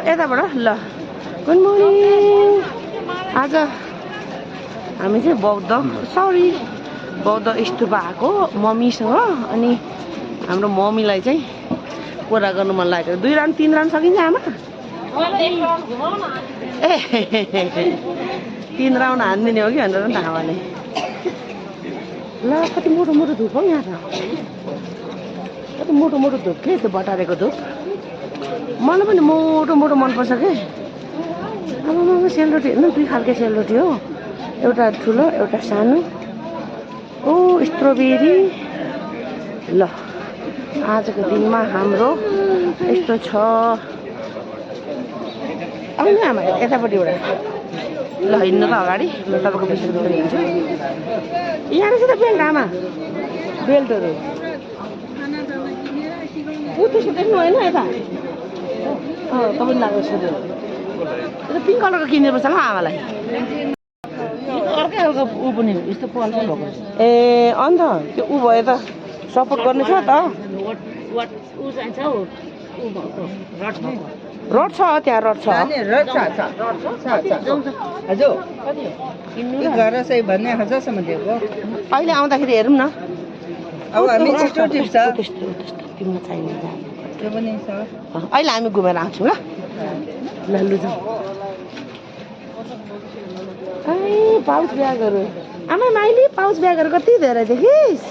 यताबाट ल good morning. आज हामी चाहिँ बौद्ध स्तूप आएको मम्मीसँग। अनि हाम्रो मम्मीलाई चाहिँ कुरा गर्नु मन लागेको 2 राउन्ड 3 राउन्ड सकिन्छ आमा? ए 3 राउन्ड हान्दिने हो कि भनेर नि त आमाले। ल कति मोटो मोटो धुप हौ यहाँ त, कति मोटो मोटो धुप के त्यो बटारेको धुप। मलाई पनि मोटो मोटो मनपर्छ के। आमामा सेलरोटी हेर्नु 2 खालको सेलरोटी हो, एउटा ठुलो एउटा सानो। ओ स्ट्रबेरी। ल आजको दिनमा हाम्रो यस्तो छ। आउनु आमा यतापट्टिबाट ल हिँड्नु त अगाडि। ल तपाईँको विषय गरेर हिँड्छु। यहाँ रहेछ त बेल्ट आमा, बेल्टहरू ऊ त्यस्तो देख्नु होइन यता। तपाईँ लाग्दैछ त्यो पिङ्क कलरको किन्नुपर्छ ल आमालाई। अर्कै अर्को ऊ पनि यस्तो पल पल भएको। ए अन्त त्यो ऊ भयो त सपोर्ट गर्ने छ त। रड छ त्यहाँ, रड छ। अहिले आउँदाखेरि हेरौँ न। अब हामी छिटो टिप्छ। तिम्रो चाहिन्छ त्यो पनि छ। अहिले हामी घुमेर आउँछौँ ल। ल लु जाउँ। ए पाउच ब्यागहरू आमा माइली, पाउच ब्यागहरू कति धेरै देखिस्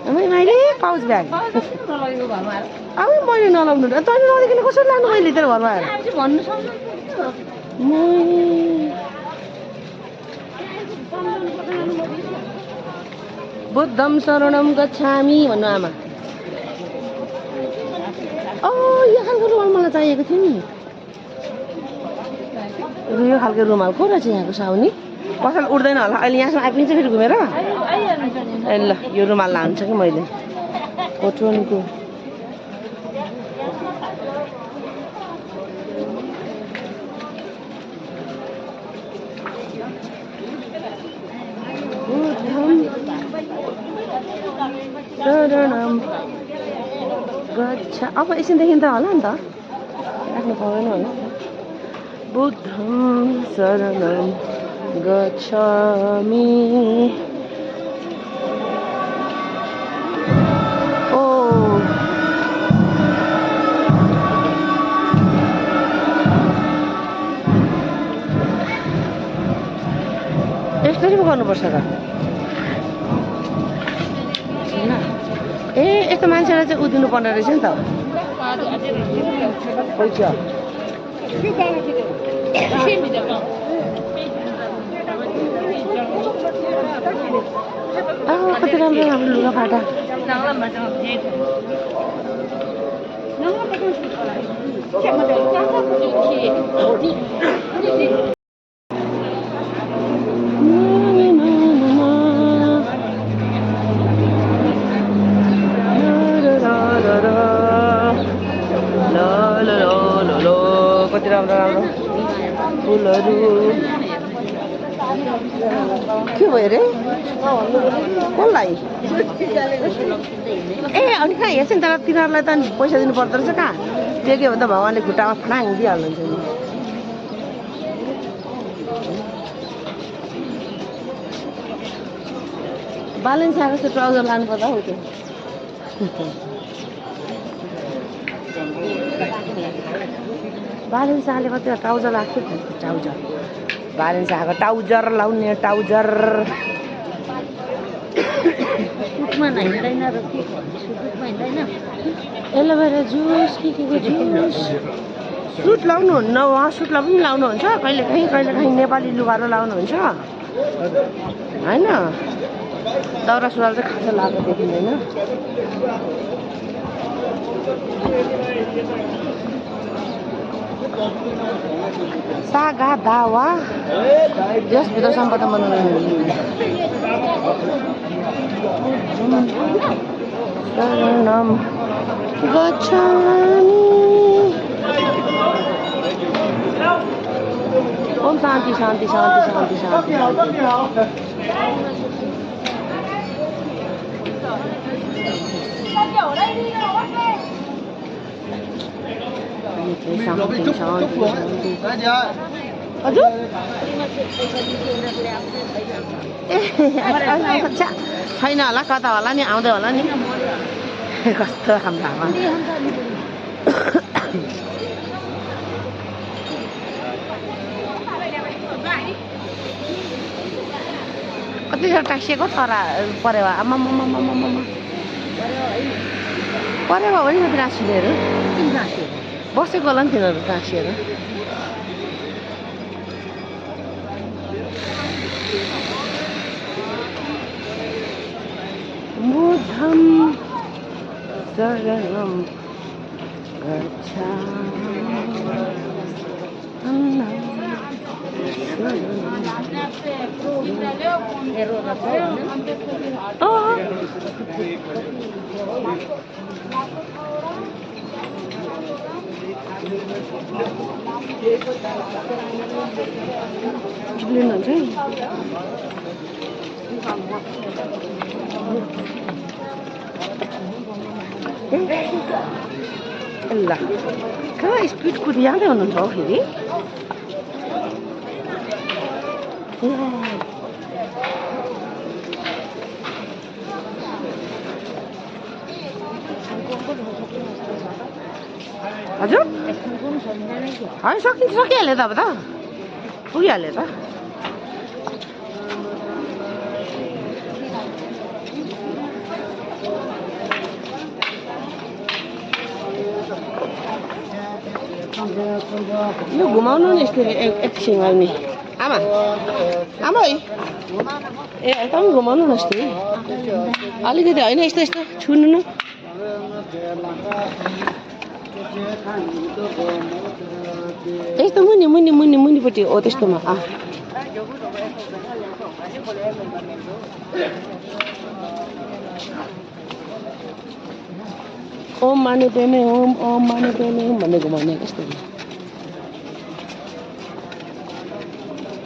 आमा माइली। पाउच ब्याग अब मैले नलाउनु तैँले नदेखिन कसरी लानु मैले तेरो घरमा आएर भन्नु सक्नु। बुद्धम शरणम गच्छामि भन्नु आमा। यो खालको रुमाल मलाई चाहिएको थियो नि। यो खालको रुमाल को रहेछ यहाँको साउनी? पसल उठ्दैन होला अहिले, यहाँसम्म आइपुग्छ फेरि घुमेर। ए ल यो रुमाल लान्छ कि मैले कोटनको। शरणम गच्छा। अब एकछिनदेखि त होला नि त, राख्नु पाउँदैन होला। बुद्धम शरणम गच्छामि। ओ यसरी पो गर्नुपर्छ त। ए यस्तो मान्छेलाई चाहिँ उदिनु पर्ने रहेछ नि त। कति राम्रो राम्रो लुगाफाटा। कति राम्रो राम्रो फुलहरू। के भयो अरे कसलाई? ए अनि कहाँ हेर्छ नि तर तिनीहरूलाई त पैसा दिनु पर्दो रहेछ कहाँ? त्यो के भन्दा भगवान्ले खुट्टामा फ्याङ दिइहाल्नुहुन्छ नि। बालेन्सियाको जस्तो ट्राउजर लानुपर्दा हो त्यो। बालेन्सियाले कति ट्राउजर लाग्थ्यो नि। ट्राउजर बालेन्सियाको ट्राउजर लाउने ट्राउजर। एलोभेरा जुस के जुस। सुट लाउनुहुन्न उहाँ, सुटलाई पनि लाउनुहुन्छ कहिलेकाहीँ नेपाली लुगाहरू लाउनुहुन्छ होइन। दौरा सुरुवाल चाहिँ खासै लगाएको देखिँदैन। सागा दावा यसभित्र सम्पदा बनाउनु। शरणम गच्छामि। ओम शान्ति शान्ति शान्ति शान्ति शान्ति। हजुर ए छैन होला कता होला नि आउँदै होला नि कस्तो हाम्रो आमा कति टाँसिएको तरा परेवा आमा परेवा हो नि कति टाँसिनेहरू बसेको होला नि तिनीहरू टाँसिएर बुद्धं शरणं ल कहाँ स्पिड कुदिहाल्दै हुनुहुन्छ हौ फेरि हजुर होइन सकिहाल्यो त अब त पुगिहाल्यो त यो घुमाउनु नि यस्तो एकछिन नि आमा आमा है ए तपाईँ घुमाउनु न यस्तो अलिकति होइन यस्तो यस्तो छुनु न यस्तो मुनिपट्टि हो त्यस्तोमा ओम माने पेमे ओम माने पेमे ओम भन्ने घुमाउने कस्तो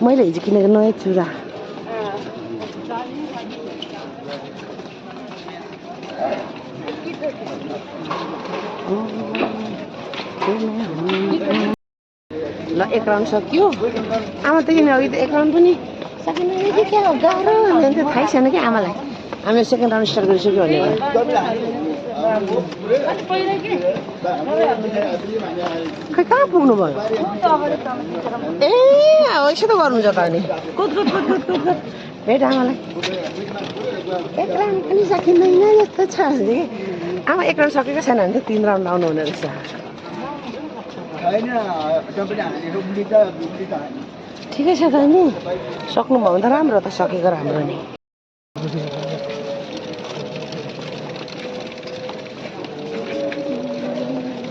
मैले हिजो किनेको नयाँ चुरा ल एक राउन्ड सक्यो आमा त किन अघि त एक राउन्ड पनि सकेन कि क्या हो गाह्रो थाहै छैन कि आमालाई हामीले सेकेन्ड राउन्ड स्टार्ट गरिसक्यो भनेर खै कहाँ पुग्नु भयो ए यसो त गर्नुहुन्छ त अनि कुद भेट आमालाई एक राउन्ड पनि सकिँदैन जस्तो छ आमा एक राउन्ड सकेको छैन भने त 3 राउन्ड आउनु हुने रहेछ ठिकै छ त नि सक्नुभयो भने त राम्रो त सकेको राम्रो नि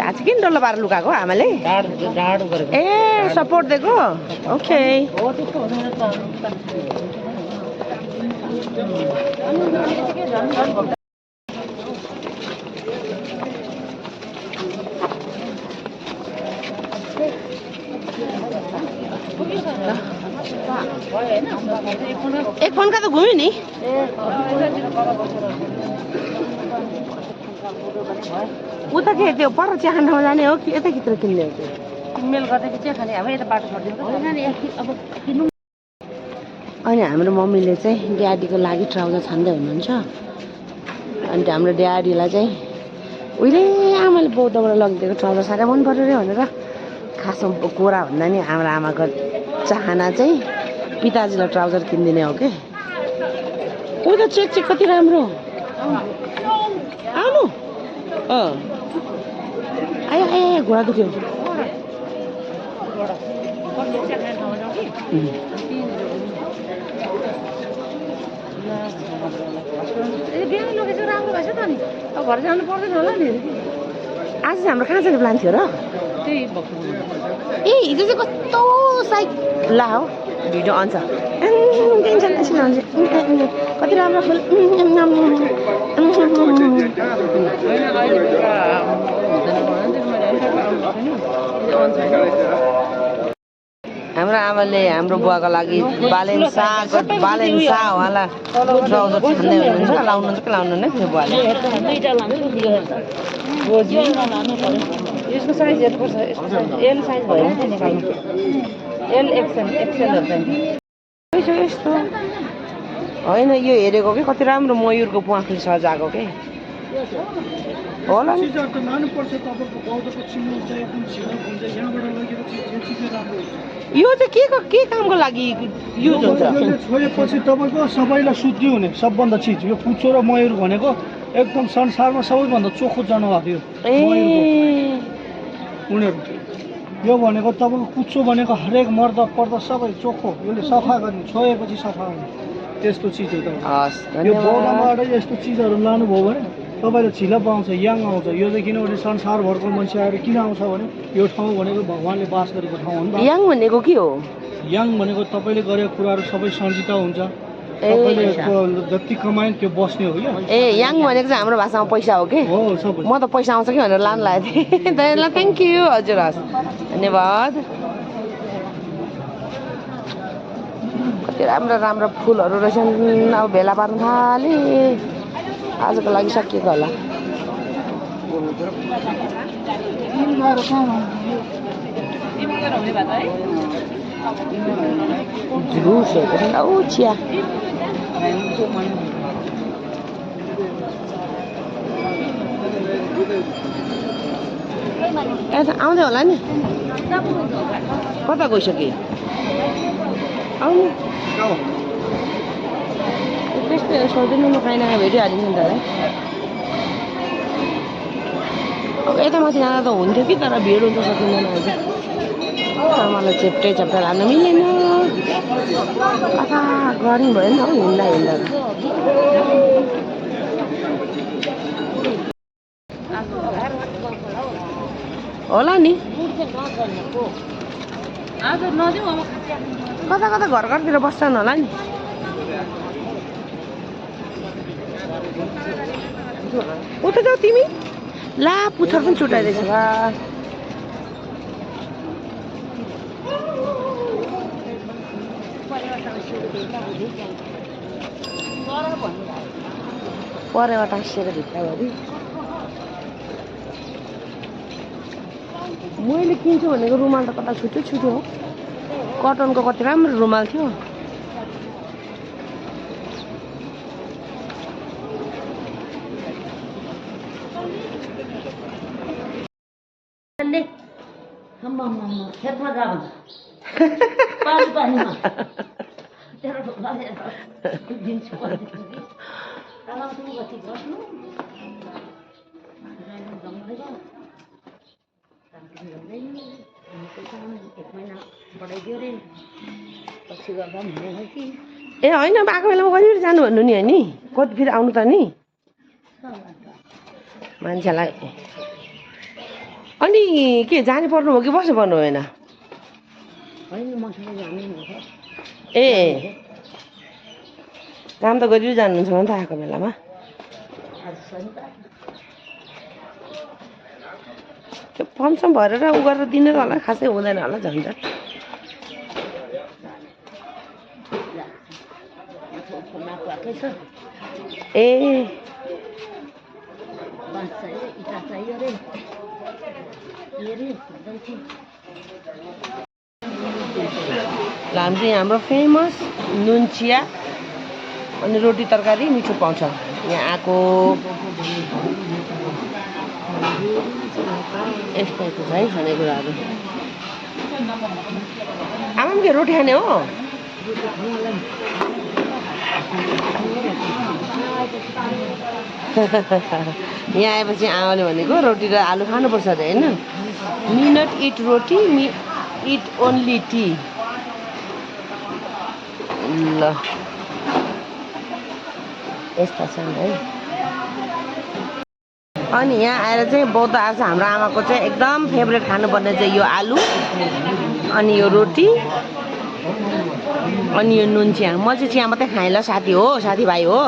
आज किन डल्लो पारेर लुकाएको आमाले ए सपोर्ट दिएको ओके एक फोन का त घुम्यो नि उता के त्यो पर चिया खानमा जाने हो कि यता कित्र किन्ने हो किनमेल गर्दै चिया खाने अब यता बाटो छोडिदिनु अब किन्नु अनि हाम्रो मम्मीले चाहिँ ड्याडीको लागि ट्राउजर छान्दै हुनुहुन्छ अनि हाम्रो ड्याडीलाई चाहिँ उहिले आमाले बौद्धबाट लगिदिएको ट्राउजर साह्रै मन पर्यो रे भनेर खासमा कोरा भन्दा नि हाम्रो आमाको चाहना चाहिँ पिताजीलाई ट्राउजर किनिदिने हो के ऊ त चेक कति राम्रो आउनु आयो घोडा दुख्यो राम्रो भएछ त नि अब घर जानु पर्दैन होला नि आज चाहिँ हाम्रो कहाँ जाने प्लान थियो र ए हिजो चाहिँ कस्तो साइक ला हो भिडियो आउँछ कति राम्रो फुल हाम्रो आमाले हाम्रो बुवाको लागि बालेन्सा वाला ट्राउजर छान्दै हुनुहुन्छ लाउनुहुन्छ कि लाउनुहुन्न त्यो बुवाले यसको साइज हेर्नुपर्छ एल साइज भएन नि निकाल्नु एल एक्सेलहरू चाहिँ यस्तो होइन यो हेरेको कि कति राम्रो मयुरको प्वाखले सजाएको के होला नि यो चाहिँ के कामको लागि युज हुन्छ छोएपछि तपाईँको सबैलाई शुद्धि हुने सबभन्दा चिज यो पुच्छो र मयुर भनेको एकदम संसारमा सबैभन्दा चोखो जनावर यो उनीहरू यो भनेको तपाईँको कुच्चो भनेको हरेक मर्दा पर्दा सबै चोखो यसले सफा गर्ने छोएपछि सफा हुने त्यस्तो चिज हो तपाईँ यो बौलाबाट यस्तो चिजहरू लानुभयो भने तपाईँले छिला पाउँछ याङ आउँछ यो चाहिँ किनभने संसारभरको मान्छे आएर किन आउँछ भने यो ठाउँ भनेको भगवान्ले बास गरेको ठाउँ हो नि त याङ भनेको के हो याङ भनेको तपाईँले गरेको कुराहरू सबै सन्चिता हुन्छ तपाईँले जति कमायो त्यो बस्ने हो क्या ए याङ भनेको चाहिँ हाम्रो भाषामा पैसा हो कि हो सबै म त पैसा आउँछ कि भनेर लानु लागेको थिएँ ल थ्याङ्क यू हजुर हस् धन्यवाद कति राम्रो राम्रो फुलहरू रहेछन् अब भेला पार्नु थाले आजको लागि सकिएको होला जुसहरू औ चिया आउँदै होला नि कता गइसके आउनु त्यस्तै सोध्नु म काहीँ नकाहीँ भेटिहालिन्छ नि त अब यता माथि जाँदा त हुन्थ्यो कि तर भिड हुन्छ सकिँदैन अझ मलाई चेप्टै लानु मिलेन कता गर्मी भयो नि त हौ हिँड्दा होला नि कता कता घरतिर बस्छन् होला नि उता जाऊ तिमी ला पुच्छर पनि छुट्याइरहेछ बा परेबाट आसिएर भित्रभरि मैले किन्छु भनेको रुमाल त कता छुट्यो हो कटनको कति राम्रो रुमाल थियो खेतमा जान्छ पानीमा दिन्छु ए होइन आएको बेलामा कति फेरि जानु भन्नु नि होइन कति फेरि आउनु त नि मान्छेलाई अनि के जाने पर्नु हो कि बस्नु पर्नु भएन ए काम त गरिरु जानुहुन्छ भने त आएको बेलामा त्यो फर्मसम भरेर उ गरेर दिनु होला खासै हुँदैन होला झन्झट ए हामी चाहिँ हाम्रो फेमस नुन चिया अनि रोटी तरकारी मिठो पाउँछ यहाँ आएको यस्तो छ है खानेकुराहरू आमा के रोटी खाने हो यहाँ आएपछि आमाले भनेको रोटी र आलु खानुपर्छ अरे होइन me not eat roti me eat only tea ल यस्ता छन् है अनि यहाँ आएर चाहिँ बौद्ध आज हाम्रो आमाको चाहिँ एकदम फेभरेट खानुपर्ने चाहिँ यो आलु अनि यो रोटी अनि यो नुन चिया म चाहिँ चिया मात्रै खाएँ ल साथी हो साथीभाइ हो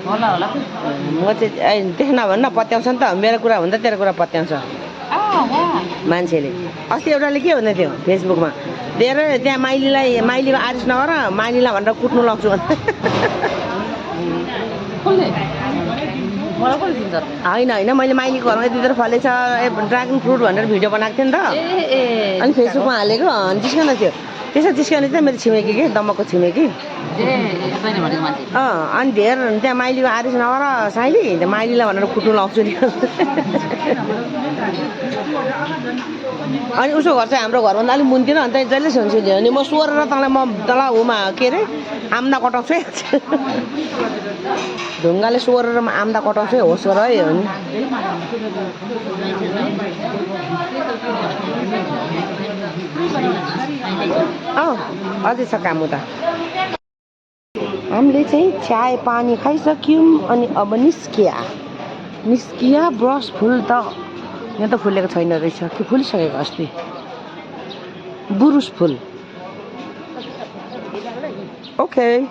होला होला म चाहिँ देख्न भन्न पत्याउँछ नि त मेरो कुरा भन्दा तेरो कुरा पत्याउँछ मान्छेले अस्ति एउटाले के भन्दै थियो फेसबुकमा दिएर त्यहाँ माइलीको आरिस नगर माइलीलाई भनेर कुट्नु लग्छु मलाई कसले चिन्छ होइन होइन मैले माइलीको घरमा यति फलेछ ड्रागन फ्रुट भनेर भिडियो बनाएको थिएँ नि त ए अनि फेसबुकमा हालेको अनि जिस्कन थियो त्यसो जिस्कने चाहिँ मेरो छिमेकी के दम्मकको छिमेकी तैँले भनेको मान्छे अनि धेर त्यहाँ माइलीको आदेश नगर साइली त्यहाँ माइलीलाई भनेर खुट्नु लाउँछु नि अनि उसको घर चाहिँ हाम्रो घरभन्दा अलिक मुन्तिर अन्त जहिले सुन्छु दियो अनि म स्वर र तँलाई म तँलाई हुमा के अरे आम्दा कटाउँछु है ढुङ्गाले स्वर र आम्दा कटाउँछु है होस् र है हो नि अझै छ काम उता हामीले चाहिँ चाय पानी खाइसक्यौँ अनि अब निस्किया ब्रस फुल त यहाँ त फुलेको छैन रहेछ कि फुलिसकेको अस्ति बुरुस फुल ओके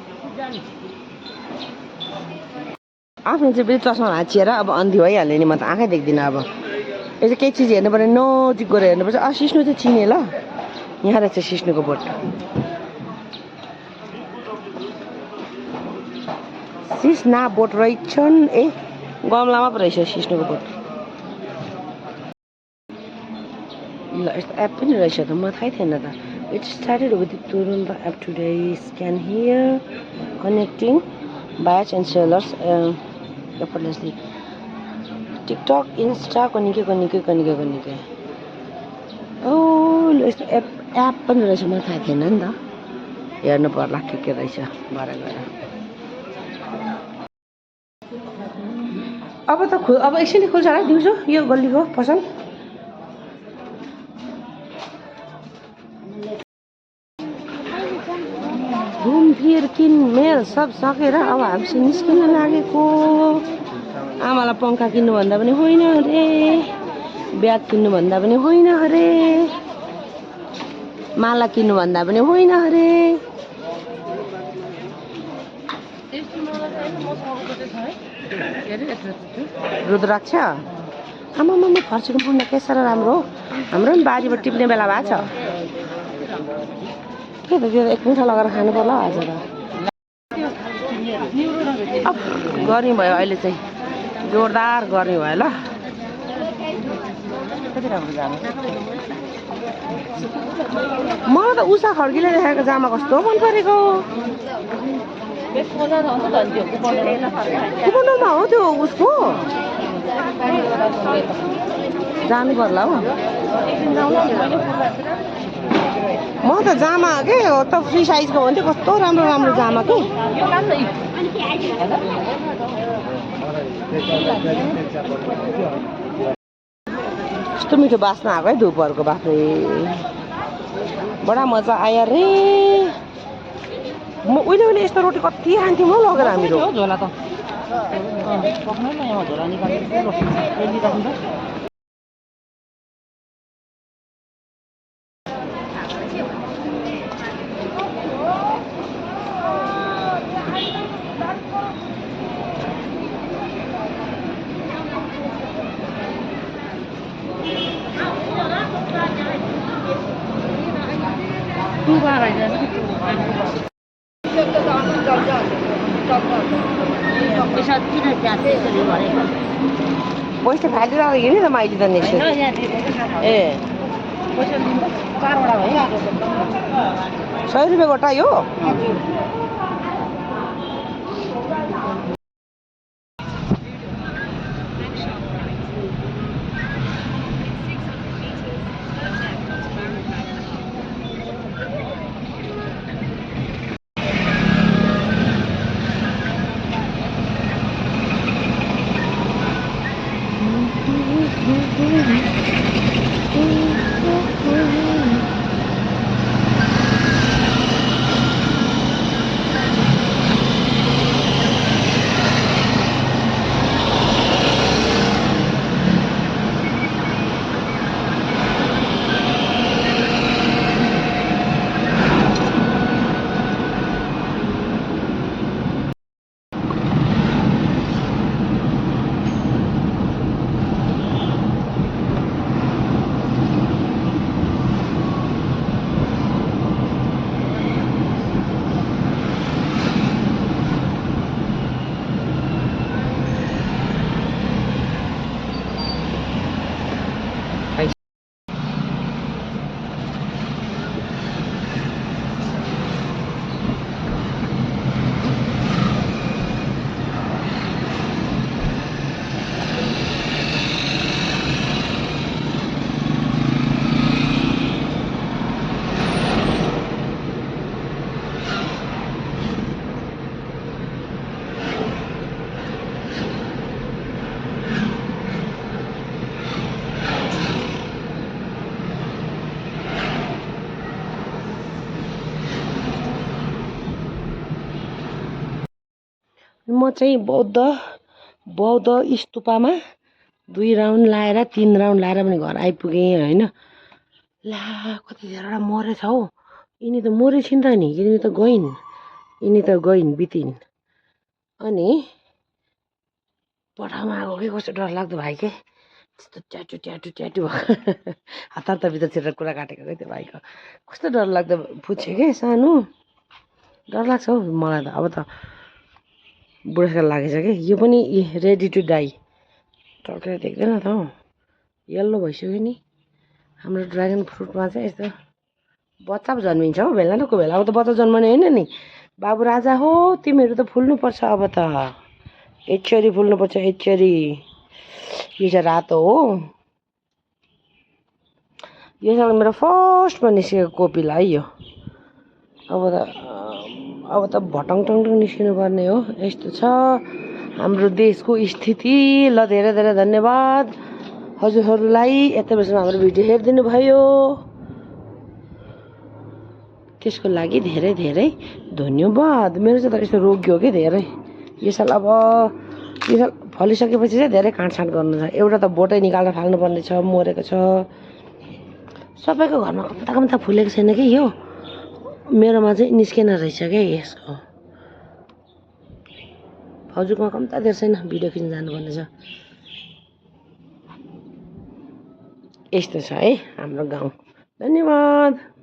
आफ्नो चाहिँ फेरि चस्मा भाँचिएर अब अन्धी भइहाल्यो नि म त आँखै देख्दिनँ अब यो चाहिँ केही चिज हेर्नु पर्यो नजिक गएर हेर्नुपर्छ सिस्नु चाहिँ चिने ल यहाँ रहेछ सिस्नुको बोट सिस्ना बोट रहेछन् ए गमलामा पो रहेछ सिस्नुको बोट ल यस्तो एप पनि रहेछ त म थाहै थिएन त इट स्टार्टेड विथ तुरुन्त app today scan here connecting buyers and sellers effortlessly TikTok Insta कनिके ओ यस्तो एप पनि रहेछ मलाई थाहा थिएन नि त हेर्नु पर्ला के रहेछ भरे गएर अब त अब एकछिन खुल्छ होला दिउँसो यो गल्लीको पसल घुमफिर किनमेल सब सकेर अब हामी निस्किन लागेको आमालाई पङ्खा किन्नुभन्दा पनि होइन अरे ब्याग किन्नुभन्दा पनि होइन अरे माला किन्नुभन्दा पनि होइन अरे रुद्राक्ष आमामा फर्सीको मुन्ना के साह्रो राम्रो हो हाम्रो पनि बारीबाट टिप्ने बेला भएको छ के त त्यो एक मुठा लगाएर खानु पर्ला आज त गर्मी भयो अहिले चाहिँ जोरदार गर्मी भयो ल मलाई त उषा खड्कीले देखाएको जामा कस्तो मन परेको कुपनमा हो त्यो उसको जानु पर्ला हो म त जामा के हो त फ्री साइजको हो नि कस्तो राम्रो राम्रो जामा के कस्तो मिठो बास्ना आएको है धुपहरूको बाफ्रे बडा मजा आयो रे म उहिले यस्तो रोटी कति खान्थ्यौँ हो लगेर हामीहरू झोला त पक्नु न यहाँ झोला निकाल्नु पैसा फालिरहेको नि त मैले त नेक्स्ट ए 100 रुपियाँ गोटा यो म चाहिँ बौद्ध स्तूपमा 2 राउन्ड लाएर 3 राउन्ड लाएर पनि घर आइपुगेँ होइन। ला कति धेरैवटा मरेछ हौ। यिनी त मरेछन् त नि, यिनी त गइन् बितिन्। अनि पठाउमा आएको के कस्तो डरलाग्दो भाइ के त्यस्तो ट्याटु हतारभित्र छिरेर कुरा काटेको क्या त्यो भाइको। कस्तो डरलाग्दो पुच्छ्यो के सानो, डर लाग्छ हौ मलाई त। अब त बुढेसकाल लागिसक्यो। यो पनि रेडी टु डाई, टर्केर देख्दैन त हौ, यल्लो भइसक्यो नि। हाम्रो ड्रागन फ्रुटमा चाहिँ यस्तो बच्चा पो जन्मिन्छ हौ बेला न कोही बेला। अब त बच्चा जन्मने होइन नि, बाबु राजा हो तिमीहरू त फुल्नुपर्छ अब त, यसरी फुल्नुपर्छ यसरी। यो चाहिँ रातो हो, यो चाहिँ मेरो फर्स्टमा निस्केको कोपिला है यो। अब त भटङटङ निस्किनु पर्ने हो। यस्तो छ हाम्रो देशको स्थिति। ल धेरै धेरै धन्यवाद हजुरहरूलाई यति बेलासम्म हाम्रो भिडियो हेरिदिनु भयो, त्यसको लागि धेरै धेरै धन्यवाद। मेरो चाहिँ त यस्तो रोग्यो कि धेरै। यो साल फलिसकेपछि चाहिँ धेरै काटछाँट गर्नु छ। एउटा त बोटै निकाल्न थाल्नुपर्ने छ, मरेको छ। सबैको घरमा कम्ता फुलेको छैन कि यो, मेरोमा चाहिँ निस्केन रहेछ क्या यसको। हजुरकोमा कम्ता धेरै छैन, भिडियो खिच्न जानुपर्ने छ। यस्तो छ है हाम्रो गाउँ। धन्यवाद।